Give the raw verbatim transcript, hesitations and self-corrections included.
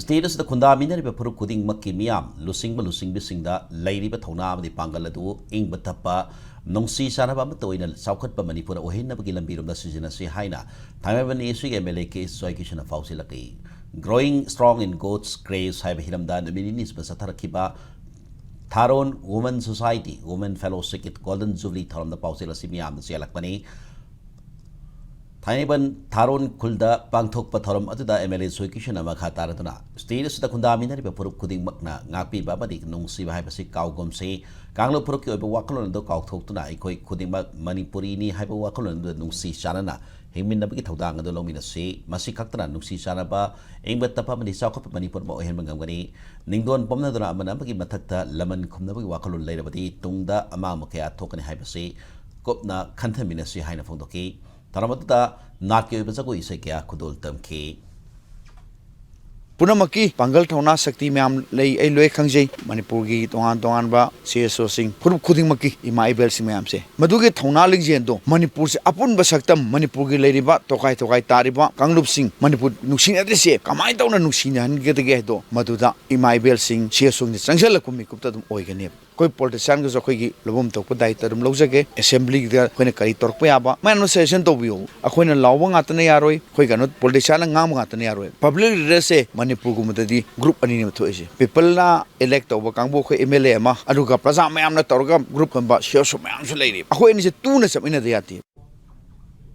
State ꯑꯁꯤꯗ ꯈꯨꯟꯗꯥꯃꯤꯟꯅꯔꯤꯕ ꯐꯨꯔꯨꯞ ꯈꯨꯗꯤꯡꯃꯛꯀꯤ ꯃꯤꯌꯥꯝ, ꯂꯨꯆꯤꯡꯕ ꯂꯨꯆꯤꯡꯕꯤꯁꯤꯡꯗ ꯂꯩꯔꯤꯕ ꯊꯧꯅꯥ ꯑꯃꯗꯤ ꯄꯥꯡꯒꯜ ꯑꯗꯨ ꯏꯪꯕ ꯇꯞꯄ, ꯅꯨꯡꯁꯤ ꯆꯥꯟꯅꯕ ꯑꯃꯠꯇ ꯑꯣꯏꯅ ꯆꯥꯎꯈꯠꯄ ꯃꯅꯤꯄꯨꯔ ꯑꯣꯏꯍꯟꯅꯕꯒꯤ ꯂꯝꯕꯤꯔꯣꯝꯗ ꯁꯤꯖꯤꯟꯅꯁꯤ ꯍꯥꯏꯅ ꯊꯥꯡꯃꯩꯕꯟ ꯑꯦ ꯁꯤꯒꯤ ꯑꯦꯝ ꯑꯦꯜ ꯑꯦ ꯀꯦ ꯖꯣꯏꯀꯤꯁꯟꯅ ꯄꯥꯎꯖꯦꯜꯂꯛꯂꯤ꯫ Growing Strong in God's Grace ꯍꯥꯏꯕ ꯍꯤꯔꯝꯗ ꯅꯨꯃꯤꯠ ꯅꯤꯅꯤ ꯆꯨꯞꯅ ꯆꯠꯊꯔꯛꯈꯤꯕ ꯊꯥꯔꯣꯟ Women Society Women Fellowship Golden Jubilee ꯊꯧꯔꯝꯗ ꯄꯥꯎꯖꯦꯜ ꯑꯁꯤ ꯃꯤꯌꯥꯝꯅ ꯆꯦꯜꯂꯛꯄꯅꯤ꯫ ꯊꯥꯡꯃꯩꯕꯟ ꯊꯥꯔꯣꯟ ꯈꯨꯜꯗ ꯄꯥꯡꯊꯣꯛꯄ ꯊꯧꯔꯝ ꯑꯗꯨꯗ ꯑꯦꯝ ꯑꯦꯜ ꯑꯦ ꯖꯣꯏꯀꯤꯁꯟꯅ ꯃꯈꯥ ꯇꯥꯔꯗꯨꯅ, ꯁ꯭ꯇꯦꯠ ꯑꯁꯤꯗ ꯈꯨꯟꯗꯥꯃꯤꯟꯅꯔꯤꯕ ꯐꯨꯔꯨꯞ ꯈꯨꯗꯤꯡꯃꯛꯅ ꯉꯥꯛꯄꯤꯕ ꯑꯃꯗꯤ ꯅꯨꯡꯁꯤꯕ ꯍꯥꯏꯕꯁꯤ ꯀꯥꯎꯒꯨꯝꯁꯤ꯫ ꯀꯥꯡꯂꯨꯞ ꯐꯨꯔꯨꯞꯀꯤ ꯑꯣꯏꯕ ꯋꯥꯈꯜꯂꯣꯟ ꯑꯗꯨ ꯀꯥꯎꯊꯣꯛꯇꯨꯅ ꯑꯩꯈꯣꯏ ꯈꯨꯗꯤꯡꯃꯛ ꯃꯅꯤꯄꯨꯔꯤꯅꯤ ꯍꯥꯏꯕ ꯋꯥꯈꯜꯂꯣꯟ ꯑꯗꯨꯗ ꯅꯨꯡꯁꯤ ꯆꯥꯟꯅꯅ ꯍꯤꯡꯃꯤꯟꯅꯕꯒꯤ ꯊꯧꯗꯥꯡ ꯑꯗꯨ ꯂꯧꯃꯤꯟꯅꯁꯤ꯫ ꯃꯁꯤ ꯈꯛꯇꯅ ꯅꯨꯡꯁꯤ ꯆꯥꯟꯅꯕ, ꯏꯪꯕ ꯇꯞꯄ ꯑꯃꯗꯤ ꯆꯥꯎꯈꯠꯄ ꯃꯅꯤꯄꯨꯔ ꯑꯃ ꯑꯣꯏꯍꯟꯕ ꯉꯝꯒꯅꯤ꯫ ꯅꯤꯡꯗꯣꯟ ꯄꯣꯝꯅꯗꯨꯅ ꯑꯃꯅ ꯑꯃꯒꯤ ꯃꯊꯛꯇ ꯂꯃꯟ ꯈꯨꯝꯅꯕꯒꯤ ꯋꯥꯈꯜꯂꯣꯟ ꯂꯩꯔꯕꯗꯤ ꯇꯨꯡꯗ ꯑꯃꯥꯡꯕ ꯀꯌꯥ ꯊꯣꯛꯀꯅꯤ ꯍꯥꯏꯕꯁꯤ ꯀꯨꯞꯅ ꯈꯟꯊꯃꯤꯟꯅꯁꯤ ꯍꯥꯏꯅ ꯐꯣꯡꯗꯣꯛꯈꯤ꯫ ꯊꯧꯔꯝ ꯑꯗꯨꯗ ꯅꯥꯠꯀꯤ ꯑꯣꯏꯕ ꯖꯒꯣꯏ ꯏꯁꯩ ꯀꯌꯥ ꯈꯨꯗꯣꯜ ꯇꯝꯈꯤ꯫ ꯄꯨꯝꯅꯃꯛꯀꯤ ꯄꯥꯡꯒꯜ, ꯊꯧꯅꯥ, ꯁꯛꯇꯤ ꯃꯌꯥꯝ ꯂꯩ, ꯑꯩ ꯂꯣꯏ ꯈꯪꯖꯩ꯫ ꯃꯅꯤꯄꯨꯔꯒꯤ ꯇꯣꯉꯥꯟ ꯇꯣꯉꯥꯟꯕ ꯁꯤ ꯑꯦꯁ ꯑꯣꯁꯤꯡ, ꯐꯨꯔꯨꯞ ꯈꯨꯗꯤꯡꯃꯛꯀꯤ ꯏꯃꯥ ꯏꯕꯦꯜꯁꯤꯡ ꯃꯌꯥꯝꯁꯦ, ꯃꯗꯨꯒꯤ ꯊꯧꯅꯥ ꯂꯤꯡꯖꯦꯜꯗꯣ ꯃꯅꯤꯄꯨꯔꯁꯦ ꯑꯄꯨꯟꯕ ꯁꯛꯇꯝ, ꯃꯅꯤꯄꯨꯔꯒꯤ ꯂꯩꯔꯤꯕ ꯇꯣꯈꯥꯏ ꯇꯣꯈꯥꯏ ꯇꯥꯔꯤꯕ ꯀꯥꯡꯂꯨꯞꯁꯤꯡ ꯃꯅꯤꯄꯨꯔ ꯅꯨꯡꯁꯤꯅꯗ꯭ꯔꯤꯁꯦ ꯀꯃꯥꯏꯅ ꯇꯧꯅ ꯅꯨꯡꯁꯤꯅꯍꯟꯒꯗꯒꯦ ꯍꯥꯏꯗꯣ ꯃꯗꯨꯗ ꯏꯃꯥ ꯏꯕꯦꯜꯁꯤꯡ, ꯁꯤ ꯑꯦꯁ ꯑꯣꯁꯤꯡꯁꯦ ꯆꯪꯁꯤꯜꯂꯛꯄ ꯃꯤꯀꯨꯞꯇ ꯑꯗꯨꯝ ꯑꯣꯏꯒꯅꯦꯕ꯫ ꯑꯩꯈꯣꯏ ꯄꯣꯂꯤꯇꯤꯁꯤꯌꯥꯟꯒꯤꯁꯨ ꯑꯩꯈꯣꯏꯒꯤ ꯂꯧꯐꯝ ꯊꯣꯛꯄ ꯗꯥꯏꯇ ꯑꯗꯨꯝ ꯂꯧꯖꯒꯦ꯫ ꯑꯦꯁꯦꯝꯕ꯭ꯂꯤꯗ ꯑꯩꯈꯣꯏꯅ ꯀꯔꯤ ꯇꯧꯔꯛꯄ ꯌꯥꯕ, ꯃꯌꯥꯝꯅ ꯁꯖꯦꯁꯟ ꯇꯧꯕꯤꯌꯣ꯫ ꯑꯩꯈꯣꯏꯅ ꯂꯥꯎꯕ ꯉꯥꯛꯇꯅ ꯌꯥꯔꯣꯏ, ꯑꯩꯈꯣꯏ ꯀꯩꯅꯣ ꯄꯣꯂꯤꯇꯤꯁꯤꯌꯥꯟꯅ ꯉꯥꯡꯕ ꯉꯥꯛꯇꯅ ꯌꯥꯔꯣꯏ꯫ ꯄꯕ꯭ꯂꯤꯛ ꯂꯤꯗꯔꯁꯦ ꯃꯅꯤꯄꯨꯔꯒꯨꯝꯕꯗꯗꯤ ꯒ꯭ꯔꯨꯞ ꯑꯅꯤꯅꯦꯕ ꯊꯣꯛꯏꯁꯦ꯫ ꯄꯤꯄꯜꯅ ꯏꯂꯦꯛ ꯇꯧꯕ ꯀꯥꯡꯕꯨ ꯑꯩꯈꯣꯏ ꯑꯦꯝ ꯑꯦꯜ ꯑꯦ ꯑꯃ, ꯑꯗꯨꯒ ꯄ꯭ꯔꯖꯥ ꯃꯌꯥꯝꯅ ꯇꯧꯔꯒ ꯒ꯭ꯔꯨꯞ ꯀꯨꯝꯕ ꯁꯤ ꯑꯦꯁ ꯑꯣ ꯃꯌꯥꯝꯁꯨ ꯂꯩꯔꯤ꯫ ꯑꯩꯈꯣꯏ ꯑꯅꯤꯁꯦ ꯇꯨꯅ ꯆꯠꯃꯤꯟꯅꯗ ꯌꯥꯗꯦ꯫